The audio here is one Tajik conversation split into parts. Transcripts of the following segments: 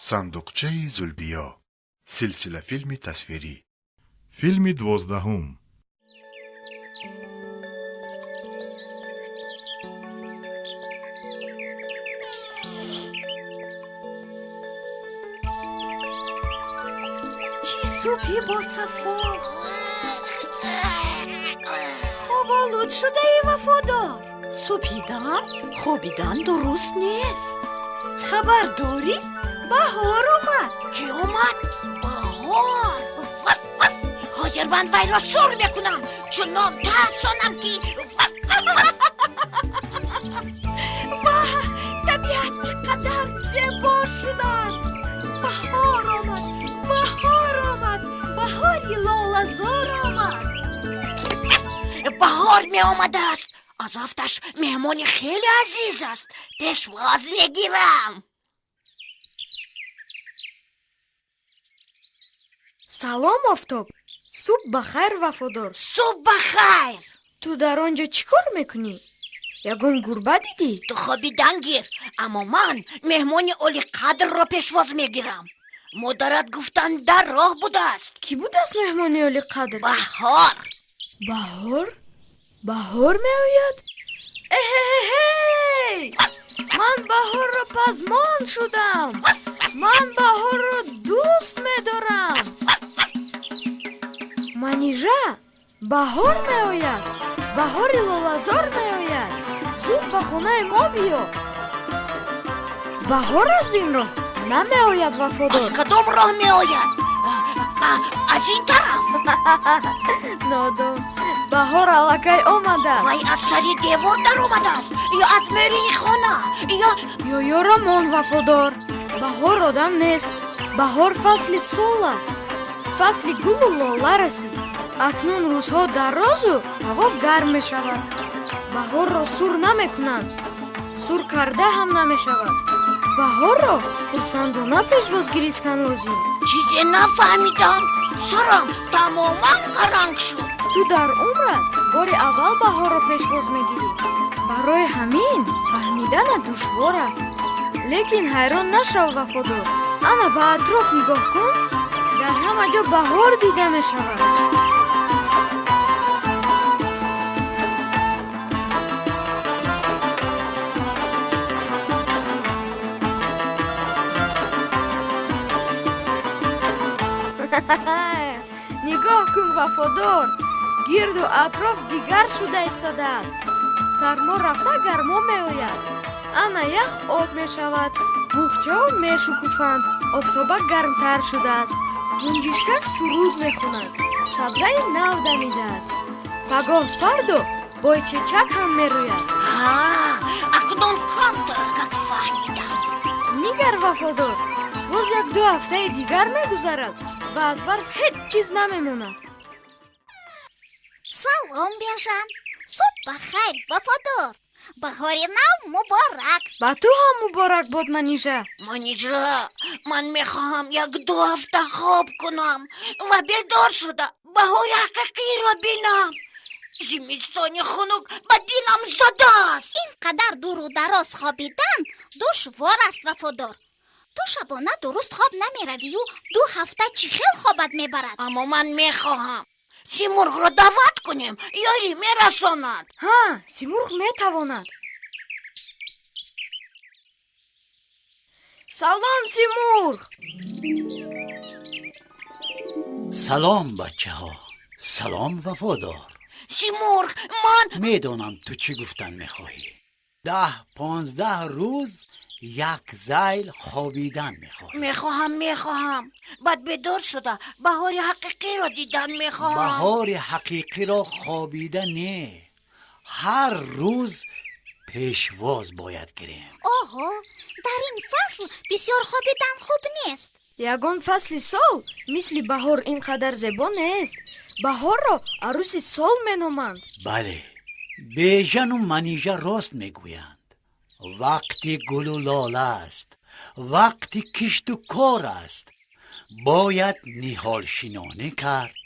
Сандуқчаи Зулбиё, силсилафилми тасвирӣ. Филми 12-ум. Чӣ субҳи босафо! Хоболуд шудаи, Вафодор? Субҳидан хобидан дуруст нест. Хабар дорӣ, баҳор омад. Кӣ омад? Баҳор? Ҳозир ман вайро сур мекунам, чунон тарсонам, ки Ваҳ, табиат чӣ қадар зебо шудааст! Баҳор омад, баҳор омад, баҳори лолазор омад. Баҳор меомадааст. Аз афташ меҳмони хеле азиз аст, пешвоз мегирам. Салом, Офтоб! Субҳ ба хайр, Вафодор! Субҳ ба хайр! Ту дар он ҷо чӣ кор мекунӣ? Ягон гурба дидӣ? Ту хобидан гир, аммо ман меҳмони олиқадрро пешвоз мегирам. Модарат гуфтанд, дар роҳ будааст. Кӣ будааст меҳмони олиқадр? Баҳор. Баҳор? Баҳор меояд? Эҳеҳей, ман баҳорро пазмон шудам! Ман баҳорро дӯст медорам! Манижа, баҳор меояд, баҳори лолазор меояд! Зуд ба хонаи мо биё! Баҳор аз ин роҳ намеояд, Вафодор. Аз кадом роҳ меояд? Аз ин тараф? Нодон, баҳор аллакай омадааст. Вай аз сари девор даромадааст ё аз мӯрии хона ё Ёёро мон, Вафодор, баҳор одам нест. Баҳор фасли сол аст. Фасли гулу лола расид. Акнун рӯзҳо дарозу ҳаво гарм мешавад. Баҳорро сур намекунанд, сур карда ҳам намешавад. Баҳорро хурсандона пешвоз гирифтан лозим. Чизе нафаҳмидам, сарам тамоман қаранг шуд. Ту дар умрат бори аввал баҳорро пешвоз мегирӣ, барои ҳамин фаҳмиданат душвор аст. Лекин ҳайрон нашав, Вафодор. Ана, ба атроф нигоҳ кун, дар ҳама ҷо баҳор дида мешавад. Нигоҳ кун, Вафодор, гирду атроф дигар шуда истодааст. Сармо рафта, гармо меояд. Ана, ях об мешавад, буғчаҳо мешукуфанд, офтоба гармтар шудааст, гунҷишкак суруд мехонад, сабзаи нав дамидааст. Пагоҳ фардо бойчечак ҳам мерӯяд. Ҳа, акнун камтаракак фаҳмидам. Нигар, Вафодор, боз як ду ҳафтаи дигар мегузарад ва аз барф ҳеҷ чиз намемонад. Салом, Бежан! Субҳ ба хайр, Вафодор! Баҳори нав муборак! Ба ту ҳам муборак бод, Манижа. Манижа, ман мехоҳам як ду ҳафта хоб кунам ва бедор шуда баҳори ҳақиқиро бинам. Зимистони хунук ба дилам задааст. Ин қадар дуру дароз хобидан душвор аст, Вафодор. Ту шабона дуруст хоб намеравию 2 ҳафта чӣ хел хобат мебарад? Аммо ман мехоҳам. Симурғро даъват кунем, ёрӣ мерасонад. Ҳа, Симурғ метавонад. Салом, Симурғ! Салом, бачаҳо! Салом, Вафодор! Симурғ, ман Медонам, ту чӣ гуфтан мехоҳӣ. 10-15 рӯз як зайл хобидан мехоҳӣ. Мехоҳам, мехоҳам. Баъд бедор шуда баҳори ҳақиқиро дидан мехоҳам. Баҳори ҳақиқиро хобида не, ҳар рӯз пешвоз бояд гирем. Оҳо, дар ин фасл бисёр хобидан хуб нест. Ягон фасли сол мисли баҳор ин қадар зебо нест. Баҳорро арӯси сол меноманд. Бале, Бежану Манижа рост мегӯянд. Вақти гулу лола аст, вақти кишту кор аст. Бояд ниҳолшинонӣ кард,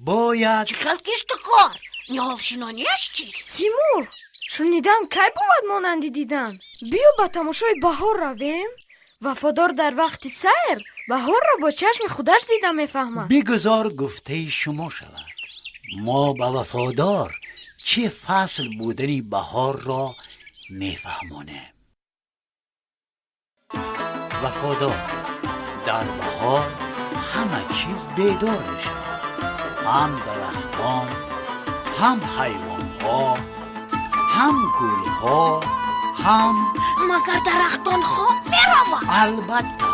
бояд Чӣ хел кишту кор? Ниҳолшинониаш чист? Симурғ, шунидан кай бувад монанди дидан? Биё, ба тамошои баҳор равем. Вафодор дар вақти сайр баҳорро бо чашми худаш дида мефаҳмад. Бигузор гуфтаи шумо шавад. Мо ба Вафодор чӣ фасл будани баҳорро мефаҳмонем. Вафодор, дар баҳор ҳама чиз бедор мешавад, ҳам дарахтон, ҳам ҳайвонҳо, ҳам гулҳо, ҳам Магар дарахтон хоб мераванд? Албатта,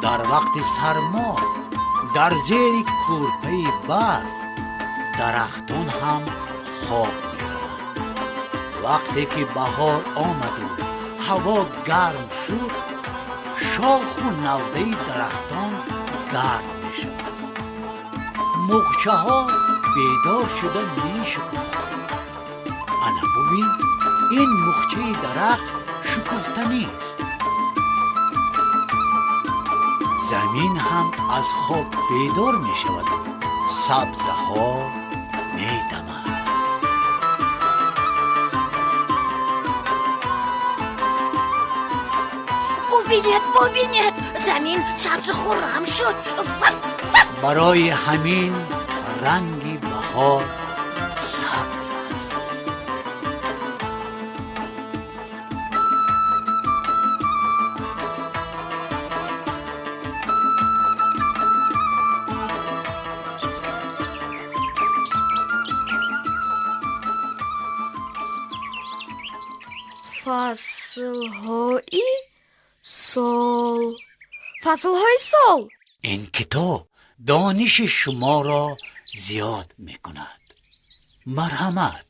дар вақти сармо, дар зери кӯрпаи барф дарахтон ҳам хоб мераванд. Вақте ки баҳор омаду ҳаво гарм шуд, шоху навдаи дарахтон гарм мешавад, муғчаҳо бедор шуда мешукуфанд. Ана бубин, ин муғчаи дарахт шукуфта нест. Замин ҳам аз хоб бедор мешаваду сабзаҳо медамад. Бубинед, бубинед, замин сабзу хуррам шуд. Ваф, ваф! Барои ҳамин ранги баҳор сабз аст. Фаслҳои сол, фаслҳои сол. Ин китоб дониши шуморо зиёд мекунад. Марҳамат,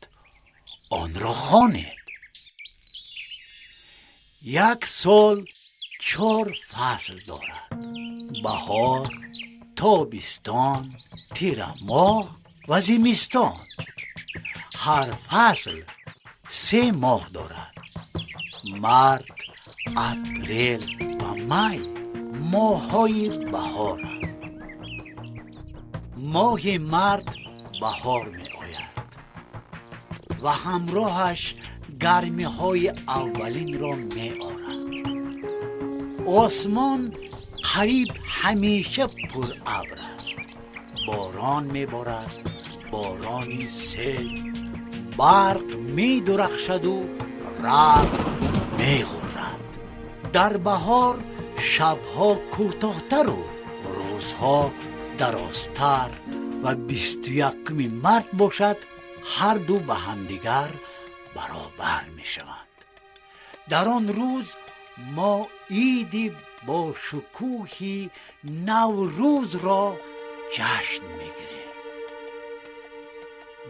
онро хонед. Як сол чор фасл дорад: баҳор, тобистон, тирамоҳ ва зимистон. Ҳар фасл се моҳ дорад. Март, апрел ва май моҳҳои баҳоранд. Моҳи март баҳор меояд ва ҳамроҳаш гармиҳои аввалинро меорад. Осмон қариб ҳамеша пурабр аст. Борон меборад, борони сел, барқ медурахшаду раъд меғуррад. Дар баҳор шабҳо кӯтоҳтару рӯзҳо дарозтар ва 21-уми март бошад, ҳар ду ба ҳамдигар баробар мешаванд. Дар он рӯз мо иди бо шукӯҳи Наврӯзро ҷашн мегирем.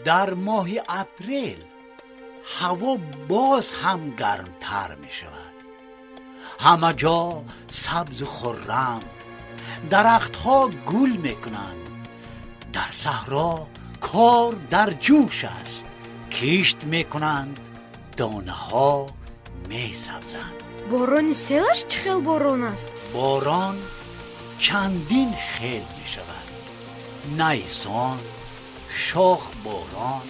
Дар моҳи апрел ҳаво боз ҳам гармтар мешавад. Ҳама ҷо сабзу хуррам, дарахтҳо гул мекунанд. Дар саҳро кор дар ҷӯш аст, кишт мекунанд, донаҳо месабзанд. Борони селаш чӣ хел борон аст? Борон чандин хел мешавад: найсон, шохборон,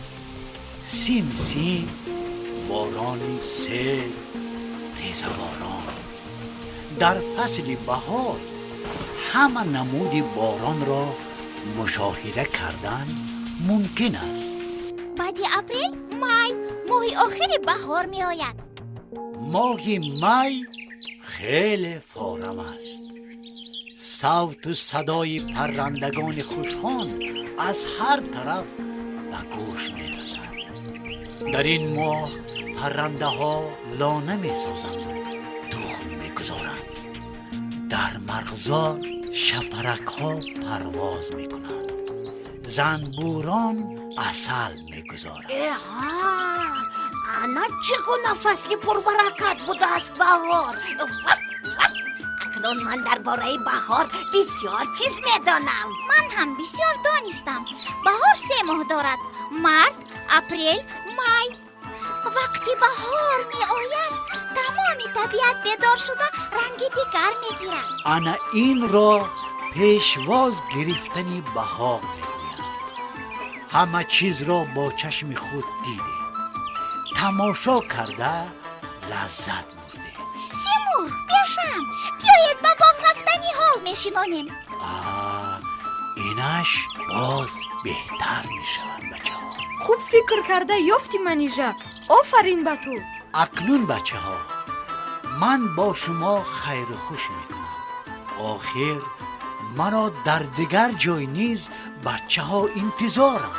симсим, борони сел, резаборон. Дар фасли баҳор ҳама намуди боронро мушоҳида кардан мумкин аст. Баъди апрел май, моҳи охири баҳор меояд. Моҳи май хеле форам аст. Савту садои паррандагони хушхон аз ҳар тараф ба гӯш мерасад. Дар ин моҳ паррандаҳо лона месозанду тухм мегузоранд. Дар марғзор шапаракҳо парвоз мекунанд, занбурон асал мегузоранд. Эҳа, ана чӣ гуна фасли пурбаракат будааст баҳор! Ваф, ваф! Акнун ман дар бораи баҳор бисёр чиз медонам. Ман ҳам бисёр донистам. Баҳор се моҳ дорад: март, апрел, май. Вақти баҳор меояд, тамоми табиат бедор шуда ранги дигар мегирад. Ана инро пешвоз гирифтани баҳор мегӯянд. Ҳама чизро бо чашми худ дидем, тамошо карда лаззат бурдем. Симурғ пеш Равшан. Биёед, ба боғ рафта ниҳол мешинонем. Инаш боз беҳтар мешавад, бачаҳо. Хуб фикр карда ёфтӣ, Манижа, офарин ба ту. Акнун, бачаҳо, ман бо шумо хайру хуш мекунам. Охир маро дар дигар ҷой низ бачаҳо интизоранд.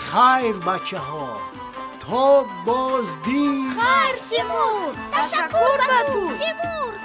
Хайр, бачаҳо, то боздид. Хайр, Симурғ. Ташаккур ба ту, Симурғ.